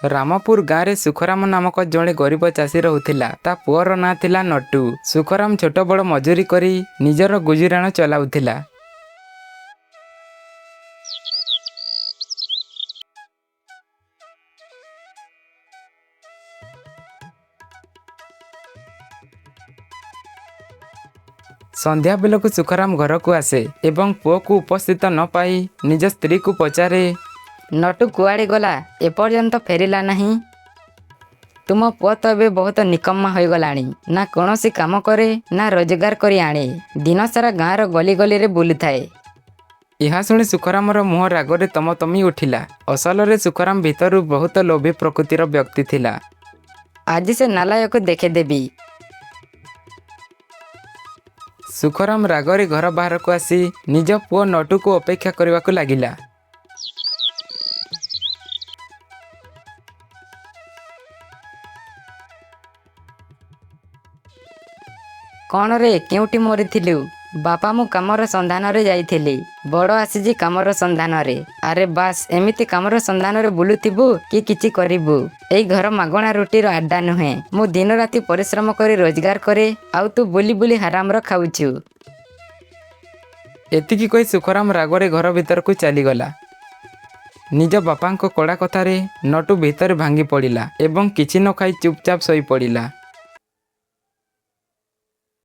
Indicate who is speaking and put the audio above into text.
Speaker 1: ରାମପୁର ଗାଁରେ ସୁଖରାମ ନାମକ ଜଣେ ଗରିବ ଚାଷୀ ରହୁଥିଲା। ତା ପୁଅର ନାଁ ଥିଲା ନଟୁ। ସୁଖରାମ ଛୋଟ ବଡ଼ ମଜୁରୀ କରି ନିଜର ଗୁଜୁରାଣ ଚଲାଉଥିଲା। ସନ୍ଧ୍ୟା ବେଳକୁ ସୁଖରାମ ଘରକୁ ଆସେ ଏବଂ ପୁଅକୁ ଉପସ୍ଥିତ ନ ପାଇ ନିଜ ସ୍ତ୍ରୀକୁ ପଚାରେ,
Speaker 2: ନଟୁ କୁଆଡ଼େ ଗଲା, ଏପର୍ଯ୍ୟନ୍ତ ଫେରିଲା ନାହିଁ? ତୁମ ପୁଅ ତ ଏବେ ବହୁତ ନିକମ୍ମା ହୋଇଗଲାଣି। ନା କୌଣସି କାମ କରେ, ନା ରୋଜଗାର କରି ଆଣେ। ଦିନସାରା ଗାଁର ଗଲି ଗଲିରେ ବୁଲୁଥାଏ।
Speaker 1: ଏହା ଶୁଣି ସୁଖରାମର ମୁହଁ ରାଗରେ ତମତମି ଉଠିଲା। ଅସଲରେ ସୁଖରାମ ଭିତରୁ ବହୁତ ଲୋଭୀ ପ୍ରକୃତିର ବ୍ୟକ୍ତି ଥିଲା।
Speaker 2: ଆଜି ସେ ନାଲାୟକୁ ଦେଖେଇଦେବି।
Speaker 1: ସୁଖରାମ ରାଗରେ ଘର ବାହାରକୁ ଆସି ନିଜ ପୁଅ ନଟୁକୁ ଅପେକ୍ଷା କରିବାକୁ ଲାଗିଲା।
Speaker 2: କ'ଣ ରେ, କେଉଁଠି ମରିଥିଲୁ? ବାପା, ମୁଁ କାମର ସନ୍ଧାନରେ ଯାଇଥିଲି। ବଡ଼ ଆସିଛି କାମର ସନ୍ଧାନରେ। ଆରେ ବାସ୍, ଏମିତି କାମର ସନ୍ଧାନରେ ବୁଲୁଥିବୁ କି କିଛି କରିବୁ? ଏଇ ଘର ମାଗଣା ରୁଟିର ଆଡ୍ଡା ନୁହେଁ। ମୁଁ ଦିନରାତି ପରିଶ୍ରମ କରି ରୋଜଗାର କରେ, ଆଉ ତୁ ବୁଲି ବୁଲି ହାରାମର ଖାଉଛୁ।
Speaker 1: ଏତିକି କହି ସୁଖରାମ ରାଗରେ ଘର ଭିତରକୁ ଚାଲିଗଲା। ନିଜ ବାପାଙ୍କ କଡ଼ା କଥାରେ ନଟୁ ଭିତରେ ଭାଙ୍ଗି ପଡ଼ିଲା ଏବଂ କିଛି ନ ଖାଇ ଚୁପଚାପ ଶୋଇପଡ଼ିଲା।